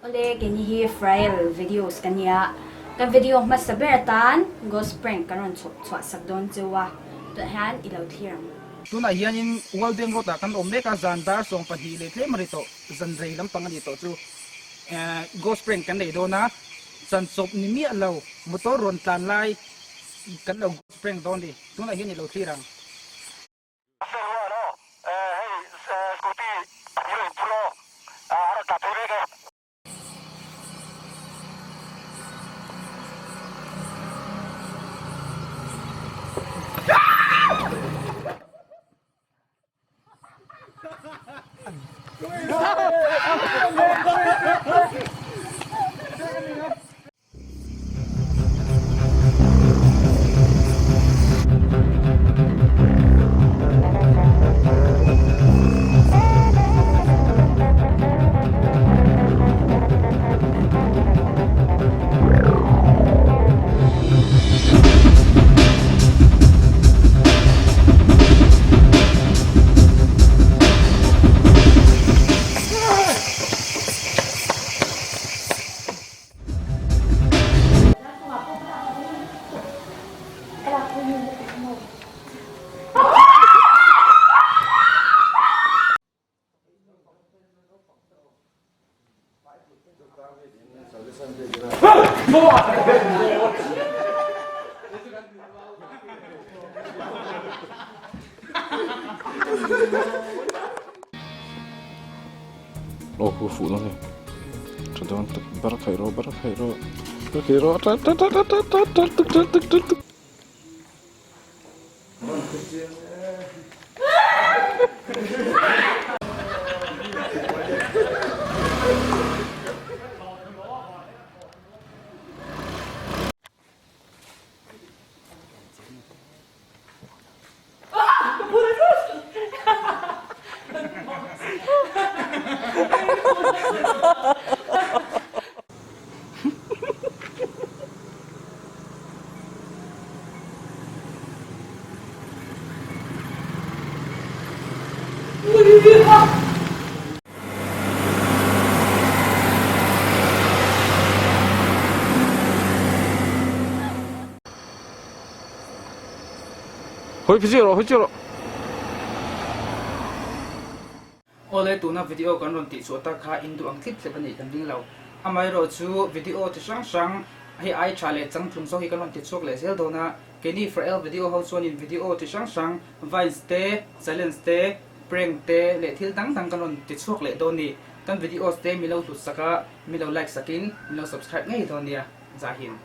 Awle, keini hi Frael videos ka nia. Kan video hmasa ber atan Ghost Prank kan rawn chhawp chhuah sak dawn cheu a, tunah hian i lo thlir ang. Tunah hianin World Bank Road ah kan awm mek a, zan dar 12 leh tlem a ri tawh, zan rei lampang a ni tawh chu. Ghost Prank kan nei dawn a, chan chawp ni miah lo motor rawn tlan lai kan lo Ghost Prank dawn a ni, tunah hian i lo thlir ang. Aw hu fuh dawn hei tha dawn tak bar a khaih rawh bar a khaih rawh bar a khaih rawh ta ta ta ta ta ta ta tuk tuk tuk tuk tuk. Hawi phi chiah rawh, hawi chiah rawh. Awle tuna video kan rawn tih chhuah tak kha in duh ang tlip tlep a nih kan ring lo. Amaherawh chu video chi hrang hrang hei ai tha leh changtlung zawk hi kan rawn ti chhuak leh zel dawn a. Keini Frael video ho chuanin video chi hrang hrang vines te, challenge te, prank te leh thil dang dang kan rawn ti chhuak leh dawn ni. Kan videos te mi lo hlut sak a, mi lo like sakin mi lo subscribe ngei dawn nia. Zahin.